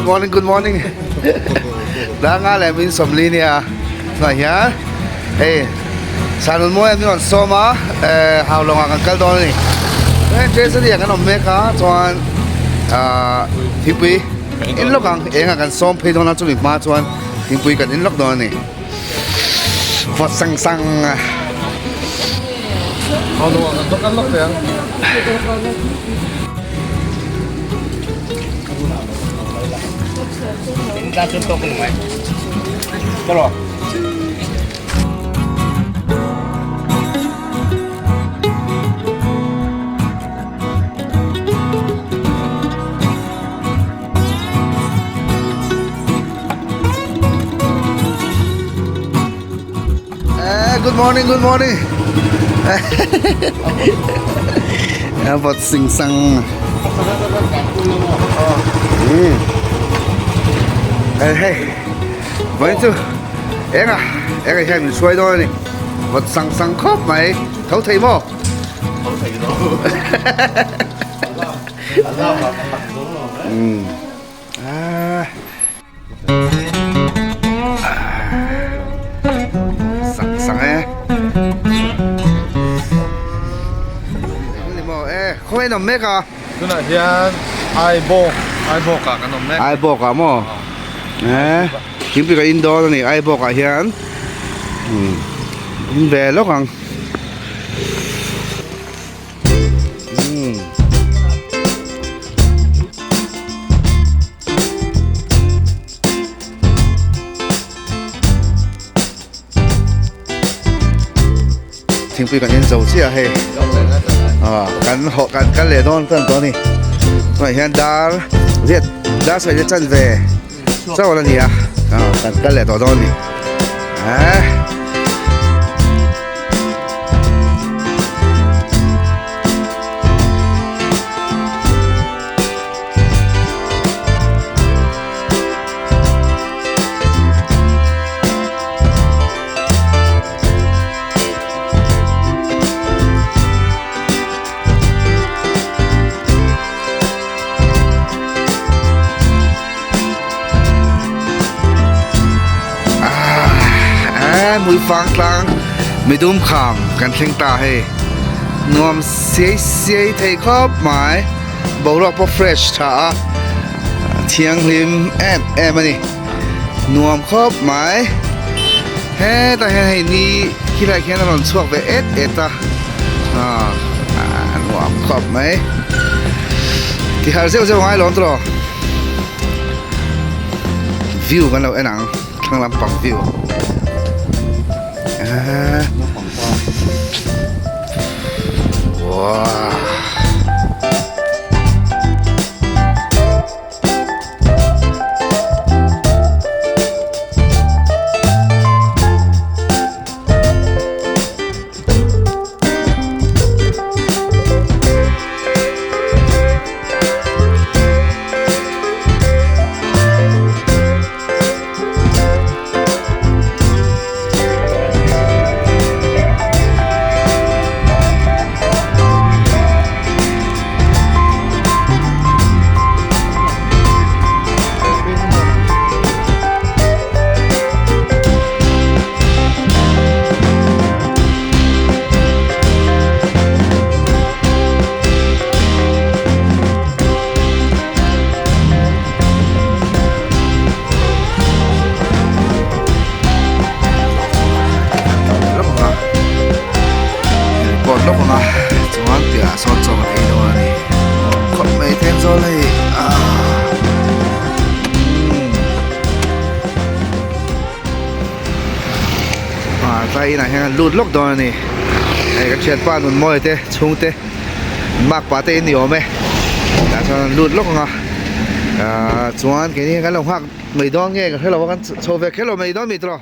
Good morning, good morning. Danga leh min sawmli nia. Tunah hian hei Sanun mawi an min rawn sawm a, eh Haulawngah kan kal dawn a ni. Heng Treasury ah kan awm mek a, chuan ah thingpui in lawk ang engah kan sawm phei dawn a, chumi hma chuan thingpui kan in lawk dawn a ni. Vawt sang sang. Haulawngah kan va kal lawk ve ang. Good morning, good morning. Vawt sing sang. Hei, vawiin chu enga enga hian min hruai dawn a ni. Vawt sang sang khawp mai. Tho thei maw? Tho thei lo. Sang sang e. Ni maw e, khawngaih in awm mek a. Tunah hian Aibawk, Aibawk ah kan awm mek. Aibawk ah maw? E, thingpui kan in dawn a ni Aibawk ah hian. In ve lawk ang. Thingpui kan in zo chiah hei kan hawh kan kal leh dawn tan tawh a ni tunah hian dar riat dar sawi te chanve chauh a la ni a kan kal leh tawh dawn a ni eh. Hmuifang tlang midum kham kan thleng ta hei nuam siai siai thei khawp mai boruak pawh fresh tha a thianghlim em em a ni nuam khawp mai hetah hian hei ni khilaiah khian a rawn chhuak ve et et a ah nuam khawp mai tihar zeuh zeuh ngai lawm tawh view kan lo en ang thlang lampang view ah wow. Record lawk ang a chuan piahah sawn chaw kan ei dawn a ni khawp mai tlem zawl hei ahh ah tlai inah hian kan lut lawk dawn a ni hei ka thianpa Nunmawia te chhungte makpa te in ni awm e tah chuan an lut lawk ang a ah chuan keini hian kan lo nghak mai dawn nge ka hrelo a kan chho ve kher lo mai dawn mi tawh.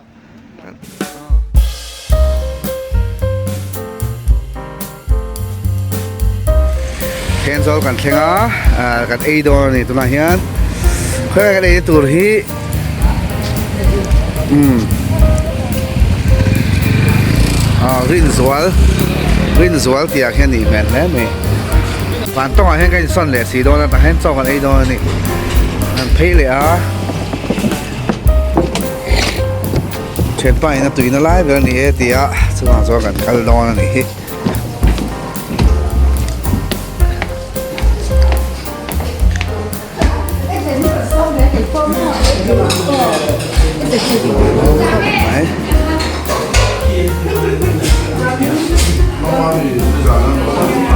Thenzawl kan thleng a ah kan ei dawn a ni tunah hian khawiah kan ei tur hi umm ah Rinzual Rinzual tih ah khian nih hmel hle mai van tawngah hian kan insawn leh si dawn a tah hian chaw kan ei dawn a ni. Kan phei leh a thianpa in a tuina lai ber a ni e ti a chuvang chuan kan kal dawn a nih hi.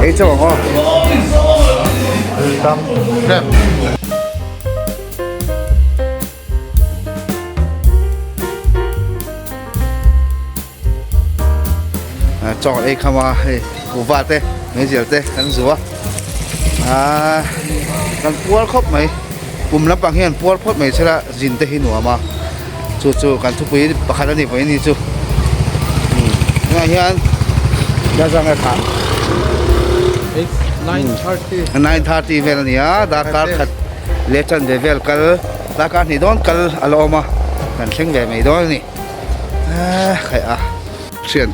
Ei chaw ang aw. Chaw ei kham a hei kuhva te meizial te kan zu a aaa kan puar khawp mai kum lampang hian puar phawt mai sela zin te hi nuam a chu chu kan thupui pakhat a nih pawhin ni chu tunah hian darthlalang a khah 9:30 vel a ni a darkar khat leh chanve vel kal darkar hnih dawn kal a la awm a kan thleng ve mai dawn a ni. Khaih a hriat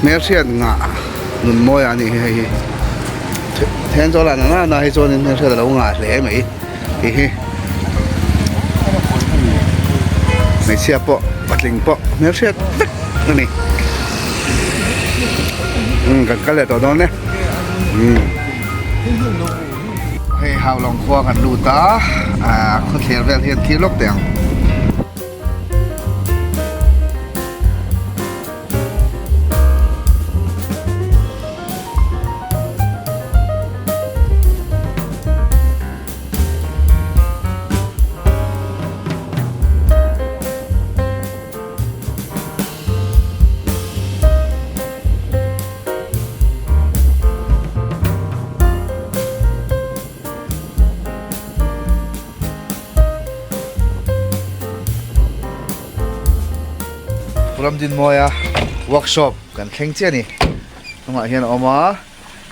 hmel hriat ngah nun mawi a nih hi hei hi then chu a lan ang a hi chuanin hmel hriat a lo ngah hle mai tih hi hmeichhia pawh patling pawh hmel hriat vek a ni umm kan kal leh tawh dawn e umm hei Haulawng khua kan lut a ah khawthler vel hian thlir lawk teh ang. Ramdinmawia workshop kan thleng chiah a ni hnungah hian a awm a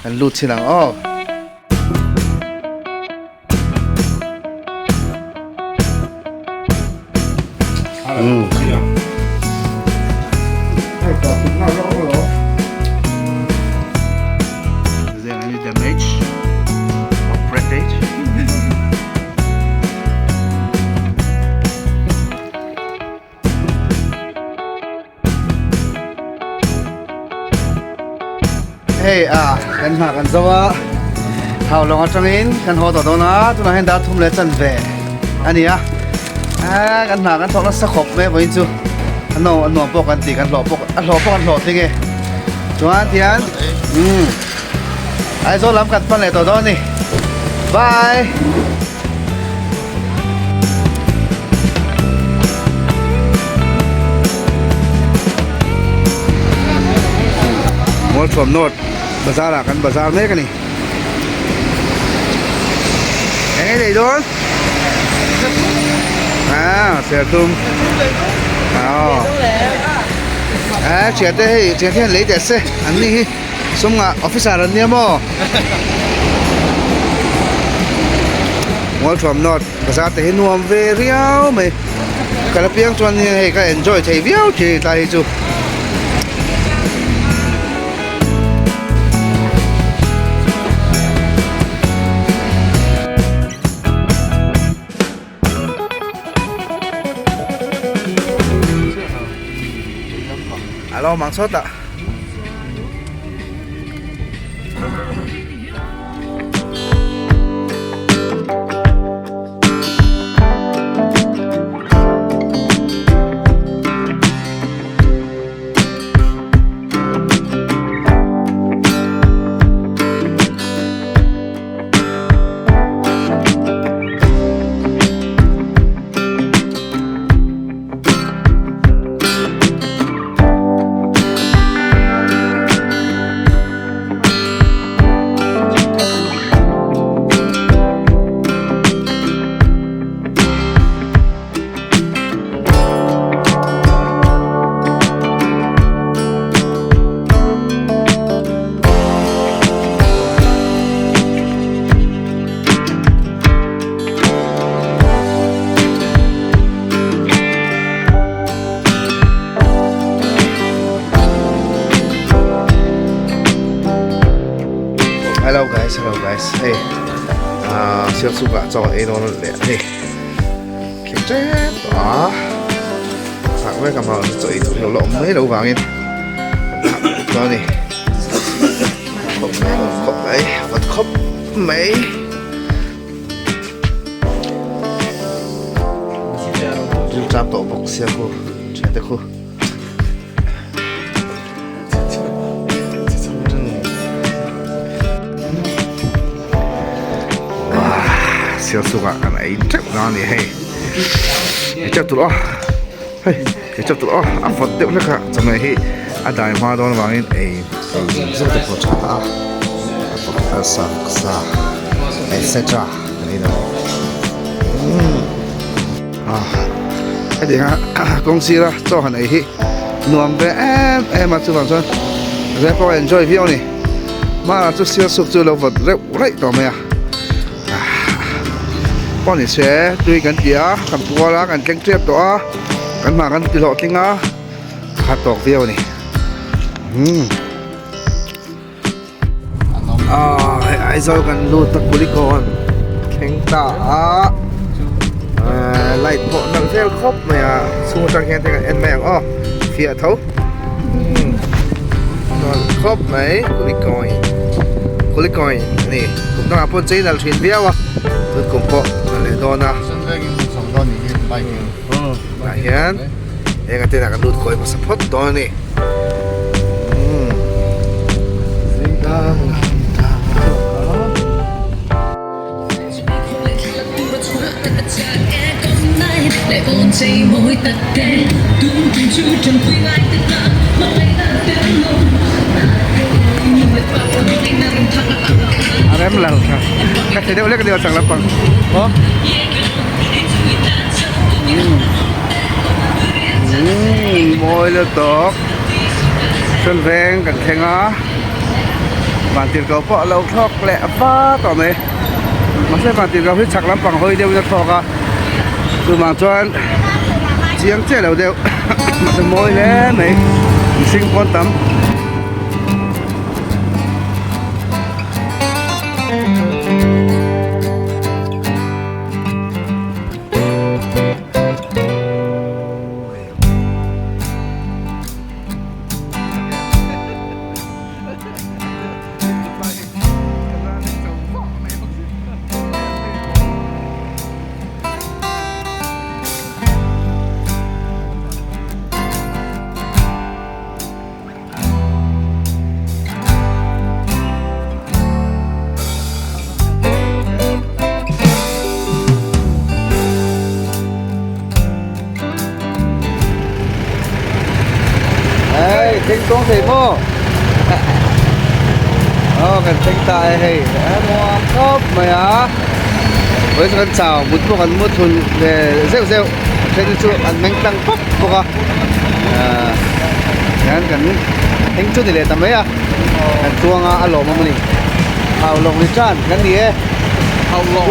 kan lut chhin ang aw. Is there any damage or breakage? Hei a kan hna kan zo a hau long atangin kan haw tawh dawn a tunah hian dar thum leh chanve a ni a kan hna kan thawk nasa khawp mai vawiin chu a nuam pawh kan ti kan hlawh pawh a hlawh pawh kan hlawh tling e chuan tihian umm Aizawl lam kan pan leh tawh dawn a ni bye. Mualthuam North bazar ah kan bazar mek a ni eng nge nei dawn ah sertum ah eh thian te hei thian te hian lei teh se an ni hi sum ngah officer an nia maw Mualthuam North bazar te hi nuam ve riau mai kal apiang chuan hei ka enjoy thei viau thin tlai hi chu. Alo mang sawt ah. Hello guys, hello guys. Hey, ah, siang suka chaw ei dawn leh hei. tep tawh a nghak mek a hmaah chaw ei tur hi a lo la awm mai loh vangin kan nghak mek dawn a ni khawp mai khawp mai vawt khawp mai. Rilṭam tawh bawk sia khu ṭhiante khu. Sialsukah kan ei teuh dawn a ni hei ei teuh tur aw hei ei teuh tur aw a vawt deuh hlek a chawhmeh hi a dai hma dawn avangin ei ei zeuh te pawh a tha a a vawt a sa sa etc kan ei dawn hetiang a kawng sira chaw han ei hi nuam ve em em a chuvang chuan zai pawh a enjoy viau a ni mahla chu sialsuk chu lo vawt reuh raih tawh mai a pawh ni se tui kan ti a kan pual a kan tleng tep tawh a kan hma kan ti hlawhtling a a khat tawk viau a ni umm ah hei Aizawl kan lut a kulikawn thleng ta a ah light pawh nalh vel khawp mai a chhung atang hian te kan en mai ang aw fiah tho umm nalh khawp mai kulikawn kulikawn a ni kum dangah pawh chei nalh thin viau a tun kum pawh nalh leh dawn a tah hian eng a tenah kan lut kawi hmasa phawt dawn a ni. A rem lo ka ti deuh lek a ni aw chang lampang mawi lutuk chuan veng kan thleng a vantirhkoh pawh a lo thlawk leh va tawh mai mahse vantirhkoh hi chhak lampang hawi deuhin a thlawk a chuvang chuan chiang chiah lo deuh mahse mawi hle mai mihring pawn tam. Hey, thing tawng thei maw? Oh, kan thleng ta e hei. Muang khawp mai a. Vawi chu kan chau, mut pawh kan mut hun ve zeuh zeuh. A then chu an meng tlang pawp bawk a. Hian kan thleng chu ni leh ta mai a. Kan chuang a, a lawmawm a ni. Hau lawng ni tan kan ni e. Hau lawng.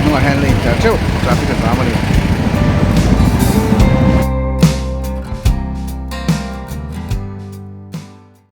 Hnungah hian la intlar teuh traffic a zam a ni.